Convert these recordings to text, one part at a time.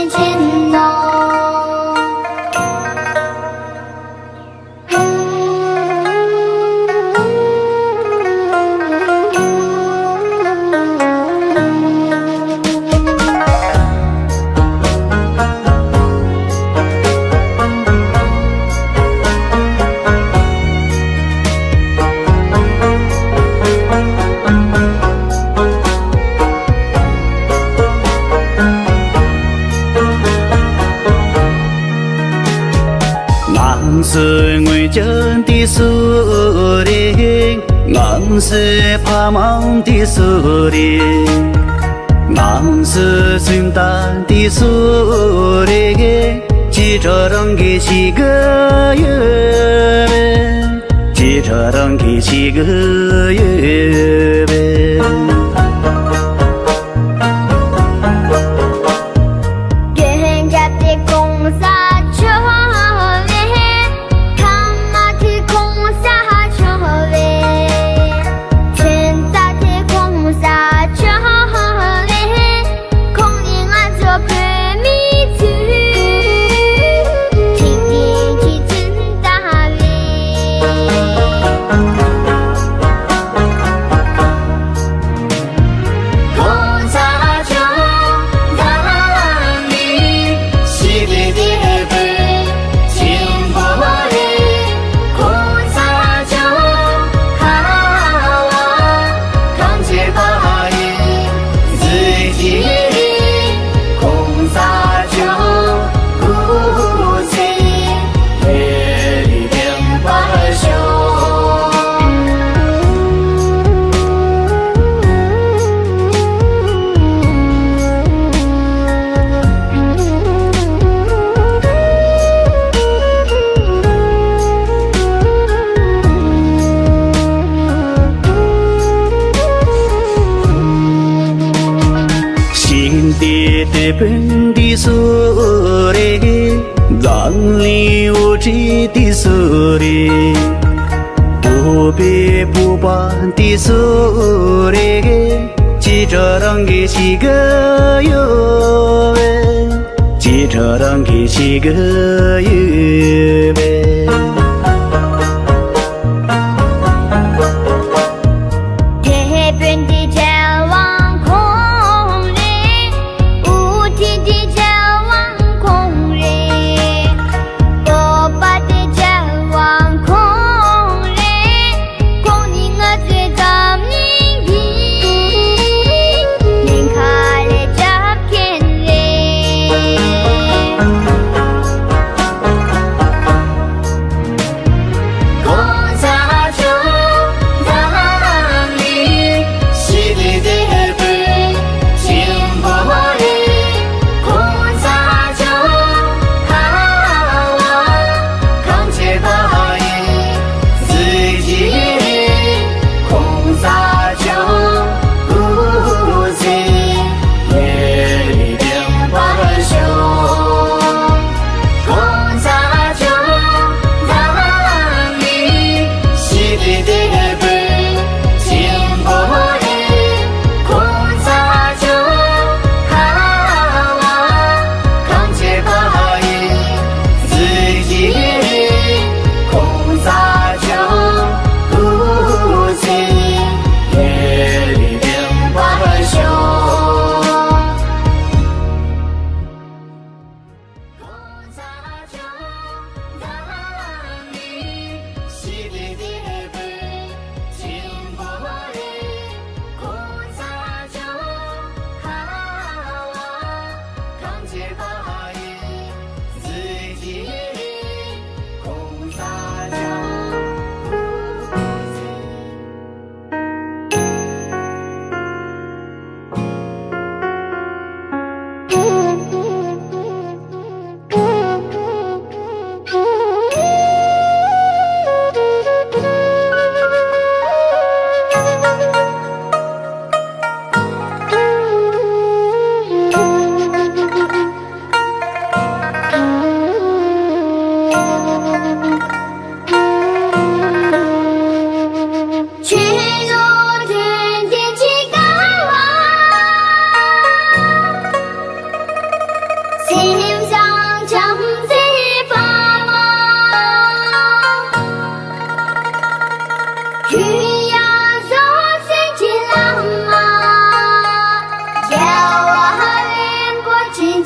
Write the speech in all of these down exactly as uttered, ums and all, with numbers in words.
ཆེན་ནོ། ང་ཚོའི་ངོས་ཀྱི་དུས་སུ་རེད། ང་ཚོའི་ཕ་མའི་དུས་སུ་རེད། ང་ཚོའི་སུམ་རྟགས་དུས་སུ་རེད། ཅི་འདྲ་རང་གི་ཞིག་གི་ཡོད་པས། ཅི་འདྲ་རང་གི་ཞིག་གི་ཡོད་པས། རྒྱན་རྒྱབ་དེ་གོང་ས་མཆོག་ལེ། ཐ་མ་དེ་གོང་ས་མཆོག་ལེ། ཚོན་རྟགས་དེ་གོང་ས་མཆོག་ལེ། ཁོང་ནི་ང་ཚོ་བོད་མི་ཚོའི་འཇིག་རྟེན་གྱི་མཚོན་རྟགས་ལེ། ཤིང་རྟའི་དེད་དཔོན་དེ་སུ་རེད། འཛམ་གླིང་དབུ་ཁྲིད་དེ་སུ་རེད། བོད་པའི་བུ་དཔའ་དེ་སུ་རེད། ཅི་འདྲ་རང་གི་ཞིག་གི་ཡོད་པས། ཅི་འདྲ་རང་གི་ཞིག་གི་ཡོད་པས། དེད་དཔོན་དེ་རྒྱལ་དབང་ཁོང་རེད། དབུ་ཁྲིད་དེ་རྒྱལ་དབང་ཁོང་རེད། སྟོབས་པ་དེ་རྒྱལ་དབང་ཁོང་རེད། ཁོང་ནི་ང་ཚོའི་འཛམ་གླིང་འདིའི་ཉེན་ཁ་ལས་སྐྱོབ་མཁན་རེད།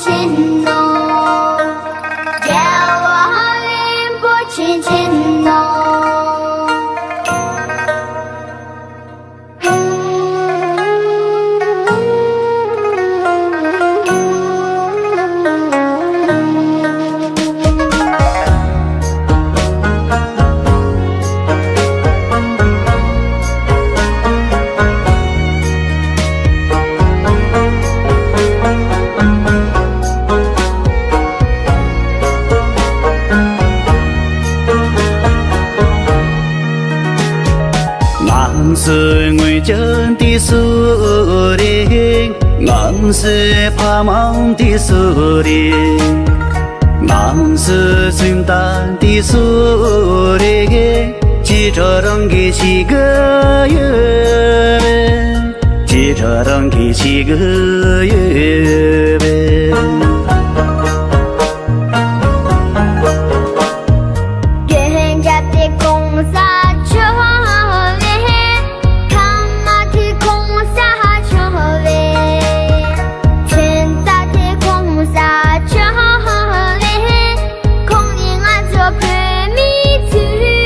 ཆེན་ནོ། རྒྱལ་བ་རིན་པོ་ཆེ་ཆེན་ནོ། ང་ཚོའི་ངོས་ཀྱང་དེ་སུ་རེད། ང་ཚོའི་ཕ་མའང་དེ་སུ་རེད། ང་ཚོའི་སེམས་ཐག་དེ་སུ་རེད། ཅི་ཁྲ་རང་གི་ཞིག་གི་ཡོད། ཅི་ཁྲ་རང་གི་ཞིག་གི་ཡོད། རྒྱལ་ཡོངས་ཀྱི་གོང་ས་མཆོག་ལས། ཐ་མ་དེ་གོང་ས་མཆོག་ལས། ཁྱོད་ད་དེ་གོང་ས་མཆོག་ལས། ཁོང་ནི་ང་ཚོ་བོད་མི་ཚོའི་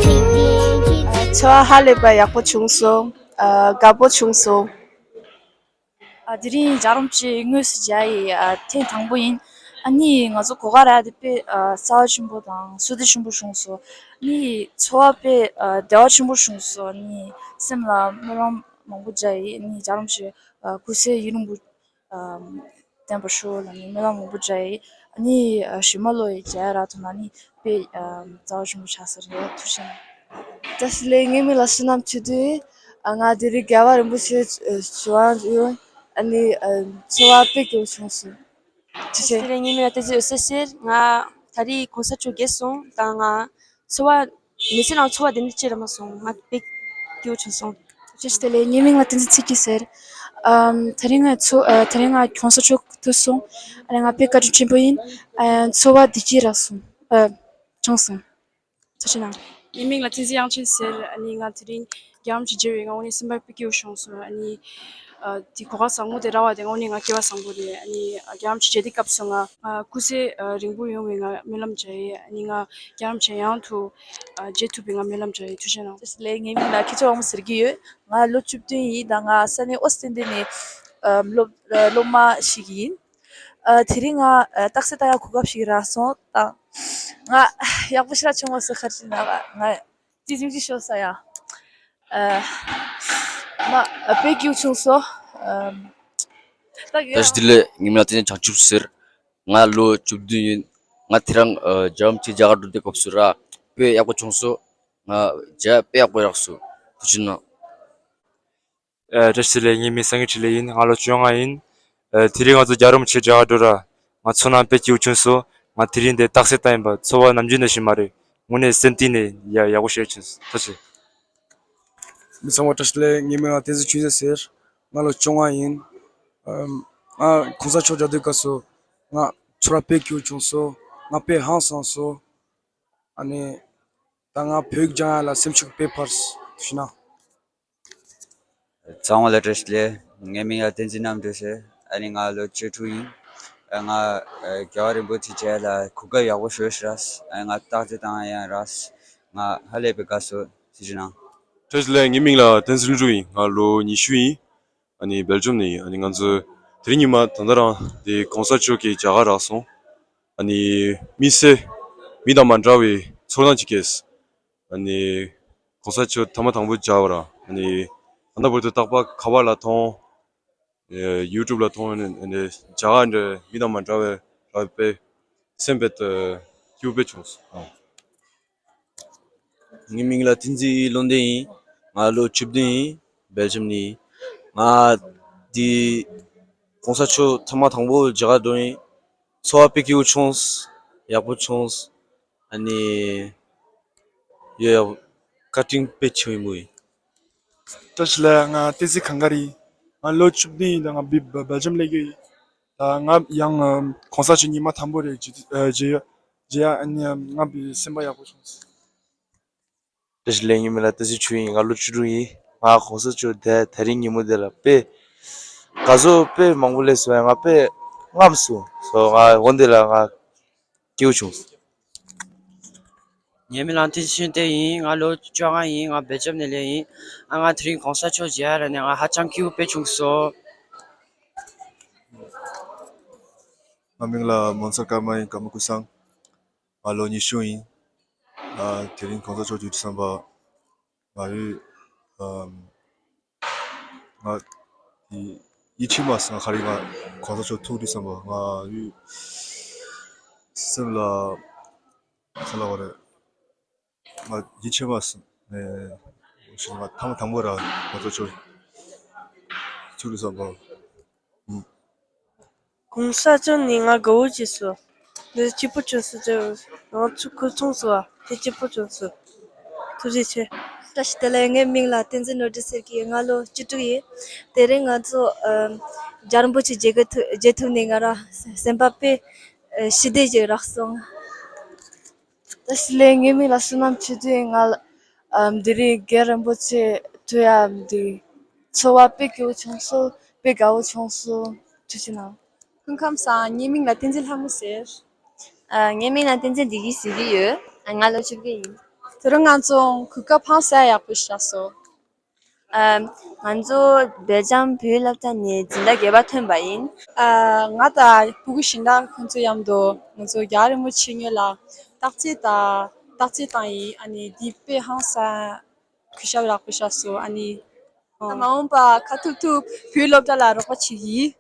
འཇིག་རྟེན་གྱི་ཚེ། འཚོ་བ་ཧ་ལས་པ་ཡག་པོ་བྱུང་སོང་། ཨ། དགའ་པོ་བྱུང་སོང་། ཨ། དེ་རིང་རྒྱལ་རོམ་གྱི་དངོས་སུ་མཇལ་ཡི། ཨ། ཐེངས་དང་པོ་ཡིན། ཨ་ནི་ང་ཚོ་གོ་སྐབས་རག་དེ་དཔེ། ཨ། རྩ་བ་ཆེན་པོ་དང་བསོད་བདེ་ཆེན་པོ་བྱུང་སོང་། ཨ་ནི་འཚོ་བ་དཔེ། ཨ། བདེ་བ་ཆེན་པོ་བྱུང་སོང་། ཨ་ནི་སེམས་ལ་སྨོན་ལམ་མང་པོ་བརྒྱབ་ཡི། ཨ་ནི་རྒྱལ་རོམ་གྱི། ཨ། སྐུ་ཚེ་ཡུན་རིང་པོ། ཨ། བརྟན་པར་ཤོག་ལབ་ནས་སྨོན་ལམ་མང་པོ་བརྒྱབ་ཡི། ཨ་ནི། ཨ། ཞི་མ་ལོ་ཡི་མཇལ་རག་ཐུབ་ན་ཨ་ནི་དཔེ། ཨ། རྩ་བ་ཆེན་པོ་ཆགས་ས་རེད། ཐུགས་རྗེ་གནང་། བཀྲ་ཤིས་བདེ་ལེགས། ངའི་མིང་ལ་བསོད་ནམས་ཆོས་སྒྲོན་ཡིན། ཨ། ང་དེ་རིང་རྒྱལ་བ་རིན་པོ་ཆེ་ཞུ་བ་ཡོད། ཨ་ནི། ཨ། འཚོ་བ་དཔེ་སྐྱིད་པོ་བྱུང་སོང་། ཐུགས་རྗེ་ཆེ། དེ་རིང་ངའི་མིང་ལ་བསྟན་འཛིན་འོད་ཟེར་ཟེར། ང་ད་རེས་གོང་ས་མཆོག་རྒས་སོང་། ད་ང་འཚོ་བ་མི་ཚེ་ནང་འཚོ་བ་དེ་འདྲ་ཅིག་རག་མ་སོང་། ང་དཔེ་སྐྱིད་པོ་བྱུང་སོང་། ཐུགས་རྗེ་ཆེ། བདེ་ལེགས། ངའི་མིང་ལ་བསྟན་འཛིན་ཚེ་སྐྱིད་ཟེར། ཨམ། ད་རིང་ང་འཚོ། ཨ། ད་རིང་ང་གོང་ས་མཆོག་ཐུག་སོང་། ཨ་ནི་ང་དཔེ་བཀའ་དྲིན་ཆེན་པོ་ཡིན། ཨ། འཚོ་བ་བདེ་སྐྱིད་རག་སོང་། ཨ། བྱུང་སོང་། ཐུགས་རྗེ་གནང་། ངའི་མིང་ལ་བསྟན་འཛིན་དབྱངས་ཅན་ཟེར། ཨ་ནི་ང་དེ་རིང་རྒྱལ་རོམ་གྱི་མཇལ་བའི་ང་དངོས་གནས་སེམས་པ་དཔེ་སྐྱིད་པོ་བྱུང་སོང་། ཨ་ནི། ཨ། དེ་གོ་སྐབས་བཟང་པོ་དེ་རག་པ་དེ་ང་དངོས་གནས་ང་སྐལ་བ་བཟང་པོ་རེད། ཨ་ནི། ཨ། རྒྱལ་རོམ་གྱི་མཇལ་དུས་སྐབས་སུ་ང་། ཨ། སྐུ་ཚེ། ཨ། རིང་པོ་ཡོང་བའི་ང་སྨོན་ལམ་བརྒྱབ་ཡི། ཨ་ནི་ང་རྒྱལ་རོམ་གྱི་ཡང་དུ། ཨ། མཇལ་ཐུབ་པའི་ང་སྨོན་ལམ་བརྒྱབ་ཡི། ཐུགས་རྗེ་གནང་། བཀྲ་ཤིས་བདེ་ལེགས། ངའི་མིང་ལ་མཁས་མཆོག་དབང་མོ་ཟེར་གྱི་ཡོད། ང་ལོ་བཅུ་བདུན་ཡིན། ད་ང་ས་གནས་ཨོ་སི་ཏྲེ་ལི་ཡ་ནས། ཨ། སློབ། ཨ། སློབ་མ་ཞིག་ཡིན། ཨ། དེ་རིང་ང་རྟགས་གསལ་བཏང་ཡག་གོ་སྐབས་ཤིག་རག་སོང་། ད་ང་ཡག་པོ་ཞེ་དྲག་བྱུང་མ་སོང་། ཁ་ཅིག་ན་ང་ཅི་ཅིག་ཅིག་ཤོར་ས་ཡ། ཨ། ང་དཔེ་སྐྱིད་པོ་བྱུང་སོང་། ཨ། ད་ཡ། བཀྲ་ཤིས་བདེ་ལེགས། ངའི་མིང་ལ་བསྟན་འཛིན་བྱང་ཆུབ་ཟེར། ང་ལོ་བཅུ་བདུན་ཡིན། ང་དེ་རིང་། ཨ། རྒྱལ་རོམ་གྱི་རྒྱ་གར་འགྲོ་དུས་སྐབས་སུ་ར་དཔེ་ཡག་པོ་བྱུང་སོང་། ང་མཇལ་དཔེ་ཡག་པོ་རག་སོང་། ཐུགས་རྗེ་གནང་། ཨ། བཀྲ་ཤིས་བདེ་ལེགས། ངའི་མིང་སངས་རྒྱས་འཕྲིན་ལས་ཡིན། ང་ལོ་བཅོ་ལྔ་ཡིན། ཨ། དེ་རིང་ང་ཚོ་རྒྱལ་རོམ་གྱི་རྒྱ་གར་འགྲོ་ར། ང་ཚོ་ནང་དཔེ་སྐྱིད་པོ་བྱུང་སོང་། ང་དེ་རིང་འདི་རྟགས་གསལ་བཏང་ཡིན་པ། འཚོ་བ་ནམ་རྒྱུན་ནང་བཞིན་མ་རེད། དངོས་གནས་སེམས་གཏིང་ནས་ཡ། ཡག་པོ་ཞེ་དྲག་བྱུང་སོང་། ཐུགས་རྗེ་ཆེ། མི་ཚང་མ་བཀྲ་ཤིས་བདེ་ལེགས། ངའི་མིང་ལ་བསྟན་འཛིན་ཆོས་མཛད་ཟེར། ང་ལོ་བཅོ་ལྔ་ཡིན། ཨམ། ང་གོང་ས་མཆོག་མཇལ་དུས་སྐབས་སུ་ང་ཚོར་བ་དཔེ་སྐྱིད་པོ་བྱུང་སོང་། ང་དཔེ་ཧང་སངས་སོང་། ཨ་ནི་ད་ང་བོད་ཡིག་སྦྱང་ཡ་ལ་སེམས་ཤུགས་དཔེ་འཕར་སོང་། ཐུགས་རྗེ་གནང་། ཚང་མ་ལ་བཀྲ་ཤིས་བདེ་ལེགས། ངའི་མིང་ལ་བསྟན་འཛིན་རྣམ་གྲོལ་ཟེར། ཨ་ནི་ང་ལོ་བཅུ་དྲུག་ཡིན། ཨ། ང་། ཨ། རྒྱལ་བ་རིན་པོ་ཆེ་མཇལ་ལ་གོ་སྐབས་ཡག་པོ་ཞེ་པོ་ཞིག་རག་སོང་། ཨ་ནི་ང་རྟགས་གསལ་བཏང་ཡ་ཡང་རག་སོང་། ང་ཧ་ལས་པའི་དགའ་སོང་། ཐུགས་རྗེ་གནང་། བཀྲ་ཤིས་བདེ་ལེགས། ངའི་མིང་ལ་བསྟན་འཛིན་ཀླུ་སྒྲུབ་ཡིན། ང་ལོ་ཉི་ཤུ་ཡིན། ཨ་ནི་སྦེལ་ཇམ་ནས་ཡིན། ཨ་ནི་ང་ཚོ་དེ་རིང་ཉི་མ་ད་ལྟ་རང་དེ་གོང་ས་མཆོག་གི་མཇལ་ཁ་རག་སོང་། ཨ་ནི་དམིགས་བསལ་མི་དང་མ་འདྲ་བའི་ཚོར་སྣང་ཅིག་སྐྱེས། ཨ་ནི་གོང་ས་མཆོག་ཐེངས་མ་དང་པོ་མཇལ་བ་ར། ཨ་ནི་ད་ལྟ་བར་དུ་རྟག་པར་ཁ་པར་ལ་མཐོང་། ཨེ། ཡུ་ཊུབ་ལ་མཐོང་། ཨ་ནི་མཇལ་ཁ་འདྲ་མི་དང་མ་འདྲ་བའི་ར་དཔེ་སེམས་དཔེ་སྐྱིད་པོ་དཔེ་བྱུང་སོང་། ཨ། ངའི་མིང་ལ་བསྟན་འཛིན་བློ་ལྡན་ཡིན། ང་ལོ་བཅུ་བདུན་ཡིན། སྦེལ་ཇམ་ནས་ཡིན། ང་འདི་གོང་ས་མཆོག་ཐེངས་མ་དང་པོ་མཇལ་ཁ་འགྲོ་ཡིན། ཚོར་བ་དཔེ་སྐྱིད་པོ་བྱུང་། ཡག་པོ་བྱུང་། ཨ་ནི་ཡོད་ཡག་བཀའ་དྲིན་དཔེ་ཆེན་པོ་ཡིན། བཀྲ་ཤིས་བདེ་ལེགས། ང་བསྟན་འཛིན་གངས་དཀར་ཡིན། ང་ལོ་བཅུ་བདུན་ཡིན། ད་ང་སྦེ་སྦེལ་ཇམ་སླེབས་ཀྱི་ཡོད། ད་ང་ཡང་གོང་ས་མཆོག་ཉི་མ་དང་པོ་རེད། མཇལ་མཇལ་ཡ། ཨ་ནི་ང་དཔེ་སེམས་པ་ཡག་པོ་བྱུང་། བཀྲ་ཤིས་བདེ་ལེགས། ངའི་མིང་ལ་བསྟན་འཛིན་ཆོས་དབྱིངས་ཡིན། ང་ལོ་བཅུ་དྲུག་ཡིན། ང་གོང་ས་མཆོག་དེ་དེ་རིང་ཉིན་མོ་དེ་ལ་དཔེ་ ག་ཟོ་དཔེ་མང་པོ་སླེབས་སོང་། ང་དཔེ་རྔམ་སོང་། སོ་ང་འོ་འདི་ལ་ང་སྐྱིད་པོ་བྱུང་། ངའི་མིང་ལ་བསྟན་འཛིན་ཆོས་སྒྲོན་ཡིན། ང་ལོ་བཅོ་ལྔ་ཡིན། ང་སྦེལ་ཇམ་ནས་སླེབས་ཡིན། ཨ་ང་དེ་རིང་གོང་ས་མཆོག་མཇལ་ཡ་རག་ནས་ང་ཧ་ཅང་སྐྱིད་པོ་དཔེ་བྱུང་སོང་། ང་མིང་ལ་མོན་སར་ཀརྨ་ཡིན། ཀརྨ་ཀུན་བཟང་། ང་ལོ་ཉི་ཤུ་ཡིན། ཨ་དེ་རིང་གོང་ས་མཆོག་མཇལ་དུས་ཙམ་པ་ང་ཡོད། ཨམ། ང་དེ་ཡིད་ཆེས་མ་སོང་། ང་ག་རེ་ང་གོང་ས་མཆོག་ཐུག་དུས་ཙམ་པ་ང་ཡོད་སེམས་ལ་ཚ་ལ་བ་རེད། ང་ཡིད་ཆེས་མ་སོང་། ཨེ། ཞིག་ང་ཐང་དང་པོ་ར་གོང་ས་མཆོག་ཐུག་དུས་ཙམ་པ། ཨུམ། གོང་ས་མཆོག་ནི་ང་དགའ་བོ་བྱས་སོང་། འདི་སྐྱིད་པོ་བྱུང་སོང་། ང་ཚོ་ཁོ་མཐོང་སོང་བ་དེ་སྐྱིད་པོ་བྱུང་སོང་། ཐུགས་རྗེ་ཆེ། བཀྲ་ཤིས་བདེ་ལེགས། ངའི་མིང་ལ་བསྟན་འཛིན་ནོར་བུ་ཟེར་གི་ཡོད། ང་ལོ་བཅུ་དྲུག་ཡིན། དེ་རིང་ང་ཚོ་ཨམ། རྒྱལ་བ་རིན་པོ་ཆེ་མཇལ་གི་ཐུབ་མཇལ་ཐུབ་ནས་ང་རང་སེམས་པ་དཔེ་ཨ་ཞི་བདེ་ཞིག་རག་སོང་། བཀྲ་ཤིས་བདེ་ལེགས། ངའི་མིང་ལ་བསོད་ནམས་ཆོས་སྒྲོན། ང་ལ་ཨམ། དེ་རིང་རྒན་རིན་པོ་ཆེ་ཐུག་ཡ་འདི་ཚོར་བ་དཔེ་སྐྱིད་པོ་བྱུང་སོང་། དཔེ་དགའ་བོ་བྱུང་སོང་། ཐུགས་རྗེ་གནང་། སྐུ་ཁམས་བཟང་། ངའི་མིང་ལ་བསྟན་འཛིན་ལྷ་མོ་ཟེར། ཨ། ངའི་མིང་ལ་བསྟན་འཛིན་བདེ་སྐྱིད་ཟེར་གྱི་ཡོད། ཨ། ང་ལོ་བཅོ་བརྒྱད་ཡིན། དེ་རིང་ང་ཚོ་གོ་སྐབས་ཧང་སང་ཡག་པོ་ཞིག་རག་སོང་། ཨ། ང་ཚོ་སྦེལ་ཇམ་བོད་སློབ་གྲྭ་ནས་འཛིན་གྲྭ་བརྒྱད་པ་ཐོན་པ་ཡིན། ཨ། ང་དང་ཕྲུ་གུ་གཞན་དག་ཁོང་ཚོ་མཉམ་དུ་ང་ཚོ་རྒྱལ་བ་རིན་པོ་ཆེ་སྔོན་ལ་རྟགས་གཅོད་དང་རྟགས་གཅོད་བཏང་ཡིན། ཨ་ནི་འདི་དཔེ་ཧང་སང་གུས་ཞབས་རག་པོ་ཞིག་རག་སོང་། ཨ་ནི་ཨ། མ་འོངས་པ་ག་ཐུབ་ཐུབ་བོད་སློབ་གྲྭ་ལ་རོགས་པ་བྱེད་ཀྱི་ཡིན།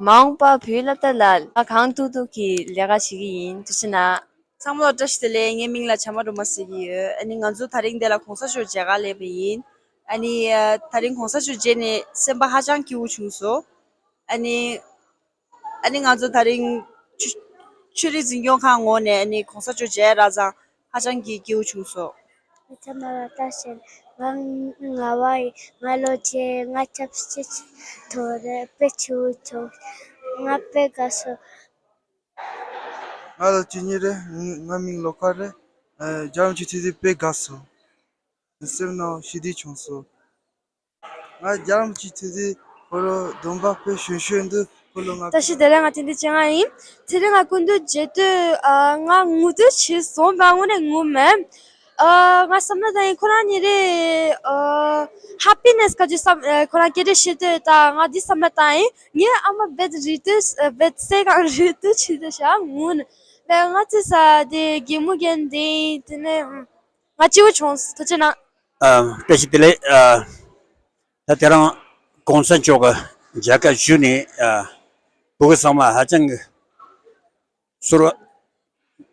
མ་འོངས་པ་བོད་སློབ་གྲྭ་ལ་ང་གང་ཐུབ་ཐུབ་ཀྱིས་ལས་ཀ་བྱེད་ཀྱི་ཡིན། ཐུགས་རྗེ་གནང་། ཚང་མ་ལ་བཀྲ་ཤིས་བདེ་ལེགས། ངའི་མིང་ལ་བྱམས་པ་སྒྲོལ་མ་ཟེར་གྱི་ཡོད། ཨ་ནི་ང་ཚོ་དེ་རིང་འདི་ལ་གོང་ས་མཆོག་མཇལ་ག་སླེབས་པ་ཡིན། ཨ་ནི་ཨ། དེ་རིང་གོང་ས་མཆོག་མཇལ་ནས་སེམས་པ་ཧ་ཅང་སྐྱིད་པོ་བྱུང་སོང་། ཨ་ནི་ཨ་ནི་ང་ཚོ་དེ་རིང་ཆོས་ཆོས་རིག་འཛིན་སྐྱོང་ཁང་ངོས་ནས་ཨ་ནི་གོང་ས་མཆོག་མཇལ་རག་ཙང་ཧ་ཅང་གི་སྐྱིད་པོ་བྱུང་སོང་། ཚང་མ་ལ་བཀྲ་ཤིས། ང་ང་བ་ཡིན། ང་ལོ་བརྒྱད། ང་ཆབ་སྲིད་ཐོ་རེ་དཔེ་ཆེ་བོ་བྱུང་། ང་དཔེ་དགའ་སོང་། ང་ལོ་བཅུ་གཉིས་རེད། ང་མིང་ལོ་དཀར་རེད། ཨ། རྒྱལ་བ་རིན་པོ་ཆེ་ཐུག་དུས་དཔེ་དགའ་སོང་། སེམས་ནང་ཞི་བདེ་བྱུང་སོང་། ང་རྒྱལ་བ་རིན་པོ་ཆེ་ཐུག་དུས་ཁོ་རང་སྡོམ་པ་དཔེ་ཞུ་ཞུ་འདུག་ཁོ་ལོ་ང་བཀྲ་ཤིས་བདེ་ལེགས། ང་བསྟན་འཛིན་ཆོས་སྒྲོན་ཡིན། དེ་རིང་ང་སྐུ་མདུན་མཇལ་དུས་ཨ། ང་ངུ་འདོད་བྱས་སོང་། མ་དངོས་གནས་ངུ་མེད། ཨ། ང་བསམ་བློ་བཏང་ཡིན། ཁོ་རང་ཉིན་རེ་ཨ། ཧེ་པི་ནེ་སི་ག་ཅི་བསམ། ཨ། ཁོ་རང་སྐད་ཆ་བཤད་དུས་ད་ང་འདི་བསམ་བློ་བཏང་ཡིན། ངའི་ཨ་མ་བེད་རིལ་དུས་བེད་སའི་སྒང་རིལ་དུས་བྱས་དུས་ཤ་ངུ་ནས། ང་ཚོ་ས་དེ་གད་མོ་བགད་དེ་དེ་ནས་ང་སྐྱིད་པོ་བྱུང་། ཐུགས་རྗེ་གནང་། ཨ། བཀྲ་ཤིས་བདེ་ལེགས། ཨ། ད་དེ་རིང་གོང་ས་མཆོག་གི་མཇལ་ཁ་ཞུས་ནས། ཨ། ཕྲུ་གུ་ཚང་མ་ཧ་ཅང་གི་ཚོར་བ།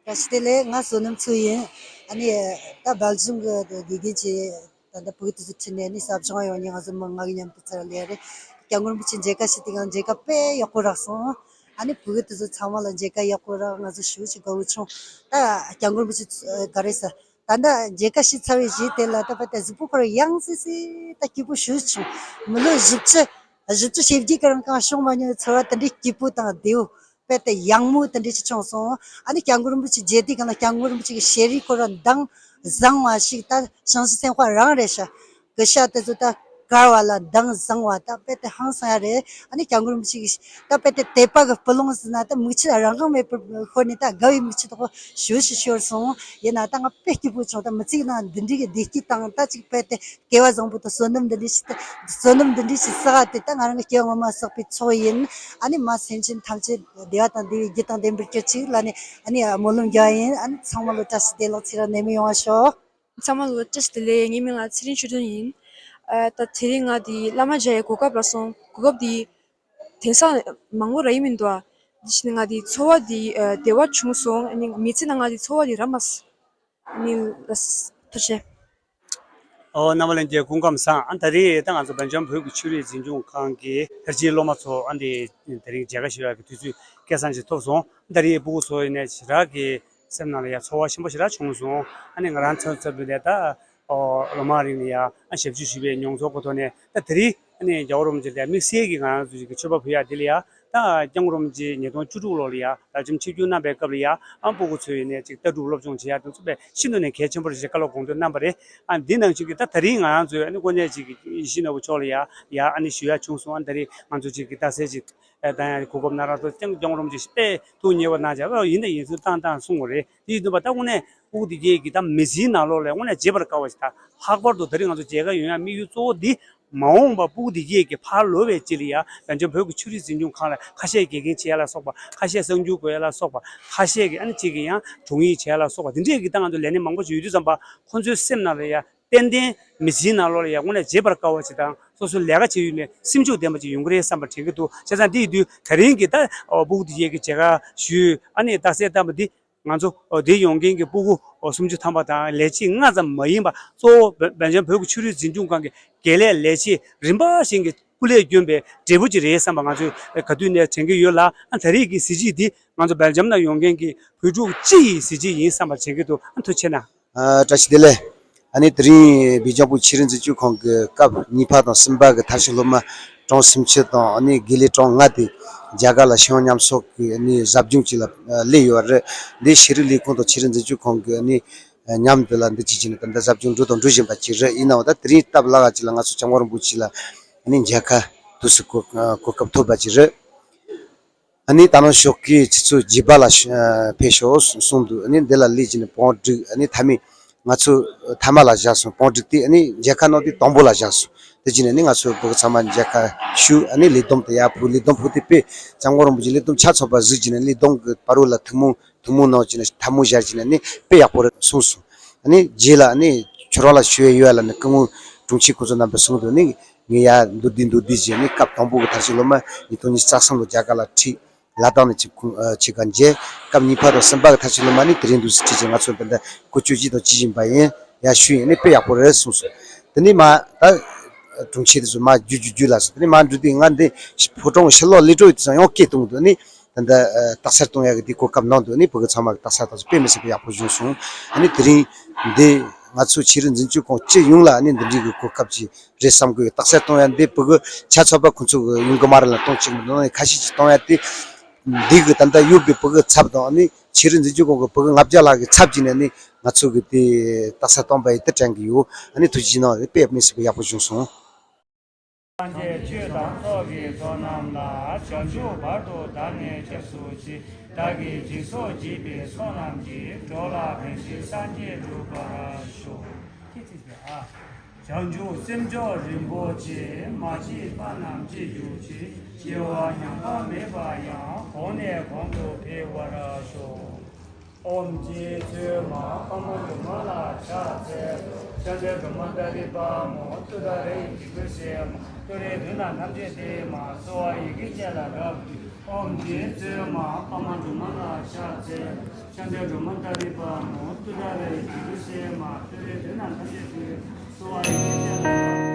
བཀྲ་ཤིས་བདེ་ལེགས། ང་བསོད་ནམས་མཚོ་ཡིན། ཨ་ནི་ད་སྦེལ་ཇམ་གི་དགེ་རྒན་གྱིས་ད་ལྟ་ཕྲུ་གུ་དེ་ཚོ་ཁྲིད་ནས་ནི་ཟབ་སྦྱོང་ཡོང་ནས་ང་ཚོ་མི་ལྔ་གི་མཉམ་དུ་ཚུར་ལས་རེད། སྐྱབས་མགོན་རིན་པོ་ཆེ་མཇལ་ཁ་ཞུས་དུས་ང་མཇལ་ཁ་དཔེ་ཡག་པོ་རག་སོང་། ཨ་ནི་ཕྲུ་གུ་དེ་ཚོ་ཚང་མ་ལ་མཇལ་ཁ་ཡག་པོ་རག་ང་ཚོ་ཞེ་པོ་ཅིག་དགའ་བོ་བྱུང་། ད་སྐྱབས་མགོན་རིན་པོ་ཆེ་ག་རེ་ཟེར། ད་ལྟ་མཇལ་ཁ་ཞུས་ཚར་བའི་རྗེས་དེ་ལ་ད་བར་དུ་གཟུགས་པོ་ཁོ་རང་ཡང་སེ་སེ་ད་སྐྱིད་པོ་ཞེ་པོ་བྱུང་། མི་ལོ་བཞི་བཅུ་བཞི་བཅུ་ཞེ་བརྒྱད་ཀྱི་རིང་གང་བྱུང་མ་མྱོང་བའི་ཚོར་བ་དེ་འདྲའི་སྐྱིད་པོ་དང་བདེ་བོ། དཔེ་དེ་ཡག་མོ་དེ་འདྲ་ཞིག་བྱུང་སོང་། ཨ་ནི་སྐྱབས་མགོན་རིན་པོ་ཆེ་མཇལ་དུས་གང་ལ་སྐྱབས་མགོན་རིན་པོ་ཆེ་གི་ཤེས་རིག་ཁོ་རང་མདངས་བཟང་བ་ཞིག་ད་ཞང་ཞུང་སེམས་དཔའ་རང་རེད་ཤག་གི་ཤ་དེ་ཚོ་ད་དཀར་བ་ལ་མདངས་བཟང་བ་ད་དཔེ་དེ་ཧང་སང་ཡ་རེད། ཨ་ནི་སྐྱབས་མགོན་རིན་པོ་ཆེ་གི་ད་དཔེ་དེ་དད་པ་གི་སྤུ་ལོང་ཟེར་ན་ད་མིག་ཆུ་རང་དབང་མེད་པར་ཤོར་ནས་ད་དགའ་བའི་མིག་ཆུ་དོག་པོ་ཞེ་པོ་ཞིག་ཤོར་སོང་། ཡིན་ན་ད་ང་དཔེ་སྐྱིད་པོ་བྱུང་། ད་མི་ཚེ་གི་ནང་འདི་འདྲའི་གི་བདེ་སྐྱིད་དང་ད་ཅིག་དཔེ་དེ་སྐལ་བ་བཟང་པོ་དང་བསོད་ནམས་འདི་འདྲའི་ཞིག་ད་བསོད་ནམས་འདི་འདྲའི་ཞིག་བསགས་ཏེ་ད་ང་རང་གི་སྐྱེ་བ་སྔོན་མ་བསགས་པའི་ཚོགས་ཡིན། ཨ་ནི་མ་སེམས་ཅན་ཐམས་ཅད་བདེ་བ་དང་བདེ་བའི་རྒྱུ་དང་ལྡན་པར་གྱུར་ཅིག་ལ་ནི་ཨ་ནི་སྨོན་ལམ་རྒྱག་ཡིན། ཨ་ནི་ཚང་མ་ལོ་བཀྲ་ཤིས་བདེ་ལེགས་ཚེ་རབས་ནད་མེད་ཡོང་བ་ཤོག་ཚང་མ་ལོ་བཀྲ་ཤིས་བདེ་ལེགས། ངའི་མིང་ལ་ཚེ་རིང་ཆོས་སྒྲོན་ཡིན། ཨ། ད་དེ་རིང་ང་འདི་བླ་མ་མཇལ་ཡའི་གོ་སྐབས་རག་སོང་། གོ་སྐབས་འདི་དེང་སང་མང་པོ་རག་གི་མི་འདུག་ཨ། འདི་བྱས་ནས་ང་འདི་ཚོར་བ་འདི་ཨ་བདེ་བ་བྱུང་སོང་། ཨ་ནི་མི་ཚེ་ནང་ང་འདི་ཚོར་བ་འདི་རག་མ་སོང་། ཨ་ནི་ལགས་སོ། ཐུགས་རྗེ་ཆེ། ཨོ། རྣམ་པ་ལྷན་རྒྱས་སྐུ་ཁམས་བཟང་། ཨ། ད་རེས་ད་ང་ཚོ་སྦེལ་ཇམ་བོད་ཀྱི་ཆོས་རིག་འཛིན་སྐྱོང་ཁང་གི་ལྷར་བཅས་སློབ་མ་ཚོ་ཨ་འདི་དེ་རིང་མཇལ་ཁ་ཞུ་ཡག་གི་དུས་ཚོད་སྐལ་བཟང་ཞིག་ཐོབ་སོང་། ད་རེས་ཕྲུ་གུ་ཚོ་ཡིན་ནའི་ཞེ་དྲག་གི་སེམས་ནང་ལ་ཡ་ཚོར་བ་ཆེན་པོ་ཞེ་དྲག་བྱུང་སོང་། ཨ་ནི་ང་རང་ཚོ་ཚབ་ཏུ་ནས་ད་ཨོ་ལོ་མང་རིང་ནས་ཡ་ཨ་ཞབས་ཞུ་ཞུས་པའི་མྱོང་ཚོར་གོ་ཐོག་ནས་ད་དེ་རིང་ཨ་ནི་རྒྱལ་བ་རིན་པོ་ཆེ་ལ་དམིགས་བསལ་གྱི་ང་རང་ཚོ་ཞིག་གི་མཆོད་པ་ཕུལ་ཡག་འདི་ལ་ཡ་ ད་སྐྱབས་མགོན་རིན་པོ་ཆེ་ཉིས་སྟོང་བཅུ་དྲུག་ལོ་ལ་ཡ་ལམ་རིམ་ཆིབས་བསྒྱུར་གནང་པའི་སྐབས་ལ་ཡ་ཨ་སྤུ་གུ་ཚོས་ཡིན་ནའི་ཅིག་ལྟ་གྲུབ་སློབ་སྦྱོང་བྱེད་ཡ་དེ་ཚོ་དཔེ་ཤིན་ཏུ་ནས་གལ་ཆེན་པོ་རེད་ཅེས་བཀའ་སློབ་དགོངས་དོན་གནང་པ་རེད། ཨ་འདི་ནང་བཞིན་གྱི་ད་ད་རིང་ང་རང་ཚོས་ཨ་ནི་དངོས་གནས་ཅིག་ཡིད་བཞིན་ནོར་བུ་མཆོག་ལ་ཡ་ཡ་ཨ་ནི་ཞུ་ཡ་བྱུང་སོང་། ཨ་ནི་ད་རིང་ང་ཚོ་ཅིག་གི་རྟགས་གསལ་ཅིག་ཨ་ད་ཡང་གོ་སྐབས་གནང་རོགས་ཐུགས་སྐྱབས་མགོན་རིན་པོ་ཆེ་དཔེ་ཐུགས་མཉེས་པོ་གནང་བྱས་ཨ་ཡིན་ད་ཡིན་ཚུལ་ཏང་ཏང་གསུང་བ་རེད། དེ་ཡིན་དུས་པ་ད་དངོས་གནས་སྤུ་གུ་དེ་གས་ཀྱི་ད་མི་ཚེའི་ནང་ལོགས་ལ་དངོས་གནས་བརྗེད་པར་དཀའ་བ་ཞིག་ད་ལྷག་པར་དུ་ད་རིང་ང་ཚོ་མཇལ་ཁ་ཡོང་ཡ་དམིགས་ཡུལ་གཙོ་བོ་འདི་མ་འོངས་པ་སྤུ་གུ་དེ་གས་ཀྱི་ཕར་ལོག་པའི་རྗེས་ལ་ཡ་བན་ཆེན་བོད་ཀྱི་ཆོས་རིག་འཛིན་སྐྱོང་ཁང་ལ་ཁ་ཤས་དགེ་རྒན་བྱེད་ཡ་ལ་སོགས་པ། ཁ་ཤས་གསར་འགྱུར་འགོད་ཡ་ལ་སོགས་པ། ཁ་ཤས་ཀྱི་ཨ་ནི་གཅིག་གི་ཡང་དྲུང་ཡིག་བྱེད་ཡ་ལ་སོགས་པ། དེ་འདྲས་ཀྱི་ད་ང་ཚོ་ལས་སྣེ་མང་པོ་ཞིག་ཡོད་དུས་ཙམ་པ་ཁོང་ཚོའི་སེམས་ནང་ལ་ཡ་ཏན་ཏན་མི་ཚེའི་ནང་ལོགས་ལ་ཡ་དངོས་གནས་བརྗེད་པར་དཀའ་བ་ཅིག་དང་། སོ་སོའི་ལས་ཀ་བྱེད་ཡུལ་ནས་སེམས་ཤུགས་ལྡན་པ་ཅིག་ཡོང་གི་རེད་བསམ་པ་དྲན་གྱི་འདུག་བྱས་ཙང་འདི་ཡིན་དུས་ད་རིང་གི་ད་སྤུ་གུ་དེ་གས་ཀྱི་མཇལ་ཁ་ཞུས་ཨ་ནི་རྟགས་གསལ་བཏང་པ་འདི་ང་ཚོ་འདིར་ཡོང་མཁན་གྱི་སྤུ་གུ་སུམ་ཅུ་ཐམ་པ་དང་ལས་བྱེད་ལྔ་ཙམ་མ་ཡིན་པ་གཙོ་བོ་བན་ཆེན་བོད་ཀྱི་ཆོས་རིག་འཛིན་སྐྱོང་ཁང་གི་དགེ་ལས་ལས་བྱེད་རིམ་པ་བཞིན་གྱི་སྐུ་ལས་བསྐྱོན་པའི་འབྲས་བུ་ཅིག་རེད་བསམ་པ་ང་ཚོས་ག་དུས་ནས་དྲན་གྱི་ཡོད་ལ། ཨ་ད་རེས་ཀྱི་གཟི་བརྗིད་འདི་ང་ཚོ་སྦེལ་ཇམ་ནང་ཡོང་མཁན་གྱི་བོད་ཕྲུག་སྤྱི་ཡི་གཟི་བརྗིད་ཡིན་བསམ་པ་དྲན་གྱི་འདུག་ཨ་ཐུགས་རྗེ་གནང་། ཨ་བཀྲ་ཤིས་བདེ་ལེགས། ཨ་ནི་དེ་རིང་སྦེལ་ཇམ་བོད་ཀྱི་ཆོས་རིག་འཛིན་སྐྱོང་ཁང་གི་སྐབས་གཉིས་པ་དང་གསུམ་པ་གི་མཐར་ཕྱིན་སློབ་མ་གྲངས་སུམ་ཅུ་དང་ཨ་ནི་དགེ་ལས་གྲངས་ལྔ་དེ་རྒྱ་གར་ལ་ཤེས་ཡོན་མཉམ་གསོག་གི་ཨ་ནི་ཟབ་སྦྱོང་ཅིག་ལ་ཨ་སླེབས་ཡོད་རེད། འདི་ཤེས་རིག་ལས་ཁུངས་དང་ཆོས་རིག་འཛིན་སྐྱོང་ཁང་གི་ཨ་ནི་མཉམ་དུ་ལ་འདི་ཅིག་བྱས་ནས་ད་ལྟ་ཟབ་སྦྱོང་འགྲོ་དང་འགྲོ་བཞིན་པ་ཅིག་རེད། ཡིན་ནའང་ད་དེ་རིང་སྟབས་ལགས་ཅིག་ལ་ང་ཚོ་སྐྱབས་མགོན་རིན་པོ་ཆེ་ལ་ཨ་ནི་མཇལ་ཁ་དུས་སུ་གོ་གོ་སྐབས་ཐོབ་པ་ཅིག་རེད། ཨ་ནི་ད་ནང་ཞོགས་ཀས་ཁྱེད་ཚོ་བརྗེད་པ་ལ་ཤ་ཨ་ཕེབས་ཤོག་གསུངས་འདུག་ཨ་ནི་འདི་ལ་སླེབས་ཀྱི་ནི་བང་སྒྲིག་ཨ་ནི་མཐའ་མའི་ང་ཚོ་མཐའ་མ་ལ་བཞག་སོང་། བང་སྒྲིག་དེ་ཨ་ནི་མཇལ་ཁ་གནང་དུས་དང་པོ་ལ་བཞག་སོང་། དེ་བྱས་ནས་ནི་ང་ཚོ་བོད་ཚང་མ་མཇལ་ཁ་ཞུ། ཨ་ནི་ལས་བསྡོམས་དེ་ཡར་ཕུལ། ལས་བསྡོམས་ཕུལ་དུས་དཔེ་སྐྱབས་མགོན་རིན་པོ་ཆེ་ལས་བསྡོམས་ཆ་ཚང་བ་གཟིགས་ཀྱི་ནི་ལས་བསྡོམས་ཀྱི་བར་རོ་ལ་ཐུགས་སྨོན་ཐུགས་སྨོན་གནང་ཀྱི་ནི་ཐལ་མོ་སྦྱར་གྱི་ནི་ནི་དཔེ་ཡག་པོ་རེད་གསུངས་སོང་། ཨ་ནི་རྗེས་ལ་ཨ་ནི་ཁྱོད་རང་ལ་ཞུ་ཡས་ཡོད་ལ་ནི་སྐུ་ངོ་དྲུང་ཆེ་ཁོ་ཚོ་རྣམ་པས་གསུངས་འདུག་ནི། ངས་ཡར་མདོར་བསྡུས་མདོར་བསྡུས་བྱས་ནས་སྐབས་དང་པོ་གི་མཐར་ཕྱིན་སློབ་མ་ཉིས་སྟོང་ཉི་ཤུ་རྩ་གསུམ་ལོ་རྒྱ་གར་ལ་ཁྲིད་ལ་དྭགས་ནས་ཆེད་ཁུངས་ཨ་ཆེད་ཁ་མཇལ། སྐབས་གཉིས་པ་དང་གསུམ་པ་གི་མཐར་ཕྱིན་སློབ་མ་ནི་དེ་རིང་འདུག་སེ་ཁྲིད་ཅིང་ང་ཚོ་འདི་འདྲ་བཀོལ་སྤྱོད་ཅིག་དང་ཅི་བཞིན་པ་ཡིན་ཡར་ཞུས་ཡིན་ནི་དཔེ་ཡག་པོ་རེད་གསུངས་སོང་། དེ་ནས་མ་ད་དྲུང་ཆེ་དེ་ཚོ་མ་རྒྱུ་རྒྱུ་རྒྱུ་ལ་སོང་། དེ་ནས་མ་འགྲོ་དུས་ང་འདི་ཕོ་བྲང་ཕྱི་ལོགས་ལི་ཀྲོ་ཡི་དེ་ཚོ་ཡང་སྐད་གཏོང་འདུག་ནི། ད་ལྟ་རྟགས་གསལ་གཏོང་ཡག་གི་དེ་གོ་སྐབས་གནང་འདུག་ནི་བོད་ཀྱི་ཚང་མ་གི་རྟགས་གསལ་དང་དཔེ་མི་སྲིད་པ་ཡག་པོ་བྱུང་སོང་། ཨ་ནི་དེ་རིང་འདི་ང་ཚོ་ཆོས་རིག་འཛིན་སྐྱོང་ཁང་སྤྱི་ཡོངས་ལ་ཨ་ནི་འདི་འདྲའི་གི་གོ་སྐབས་ཅིག་རེད་བསམ་གི་ཡོད། རྟགས་གསལ་གཏོང་ཡག་འདི་བོད་ཀྱི་ཆ་ཚང་པ་ཁོང་ཚོ་གི་ཡོང་གི་མ་རེད་ལ་གཏོང་ཅིག་མི་འདུག་ནི་ཁ་ཤས་ཅིག་གཏོང་ཡག་དེ་འདི་གི་ད་ལྟ་ཡོད་པའི་བོད་ཀྱི་ཚབ་དང་ཨ་ནི་ཆོས་རིག་འཛིན་སྐྱོང་ཁང་གི་བོད་ཀྱི་ལྔ་བརྒྱ་ལྷག་གི་ཚབ་ཅིག་ནས་ཨ་ནི་ང་ཚོ་གི་དེ་རྟགས་གསལ་གཏོང་པ་ཡི་དེ་དྲན་གི་ཡོད། ཨ་ནི་ཐུགས་རྗེ་གནང་དཔེ་མི་སྲིད་པ་ཡག་པོ་བྱུང་སོང་། སངས་རྒྱས་ཆོས་དང་ཚོགས་ཀྱི་མཆོག་རྣམས་ལ། བྱང་ཆུབ་བར་དུ་བདག་ནི་སྐྱབས་སུ་མཆི། བདག་གིས་སྦྱིན་སོགས་བགྱིས་པའི་ཚོགས་རྣམས་ཀྱིས། འགྲོ་ལ་ཕན་ཕྱིར་སངས་རྒྱས་འགྲུབ་པར་ཤོག་བྱང་ཆུབ་སེམས་མཆོག་རིན་པོ་ཆེ། མ་སྐྱེས་པ་རྣམས་སྐྱེ་གྱུར་ཅིག་སྐྱེ་བ་ཉམས་པ་མེད་པ་ཡང་། གོང་ནས་གོང་དུ་འཕེལ་བར་ཤོག་ཨོཾ་རྗེ་བཙུན་མ་འཕགས་མ་སྒྲོལ་མ་ལ་ཕྱག་འཚལ་ལོ། ཤཱཀྱ་སྒྲོལ་མ་ཏཱ་རེ་པ་མོ། ཏུཏྟཱ་ར་ཡི་ཇི་གུ་ཤྲཱི་མ། ཏུ་རེ་དྷཱུ་ཎ་ཐམས་ཅད་དེ་མ། གསོལ་བ་ཡི་གེ་བརྒྱད་ལ་རབ་ཏུ། ཨོཾ་རྗེ་བཙུན་མ་འཕགས་མ་སྒྲོལ་མ་ལ་ཕྱག་འཚལ་ལོ། ཤཱཀྱ་སྒྲོལ་མ་ཏཱ་རེ་པ་མོ། ཏུཏྟཱ་ར་ཡི་ཇི་གུ་ཤྲཱི་མ། ཏུ་རེ་དྷཱུ་ཎ་ཐམས་ཅད་དེ། གསོལ་བ་ཡི་གེ་བརྒྱད་ལ་རབ་ཏུ།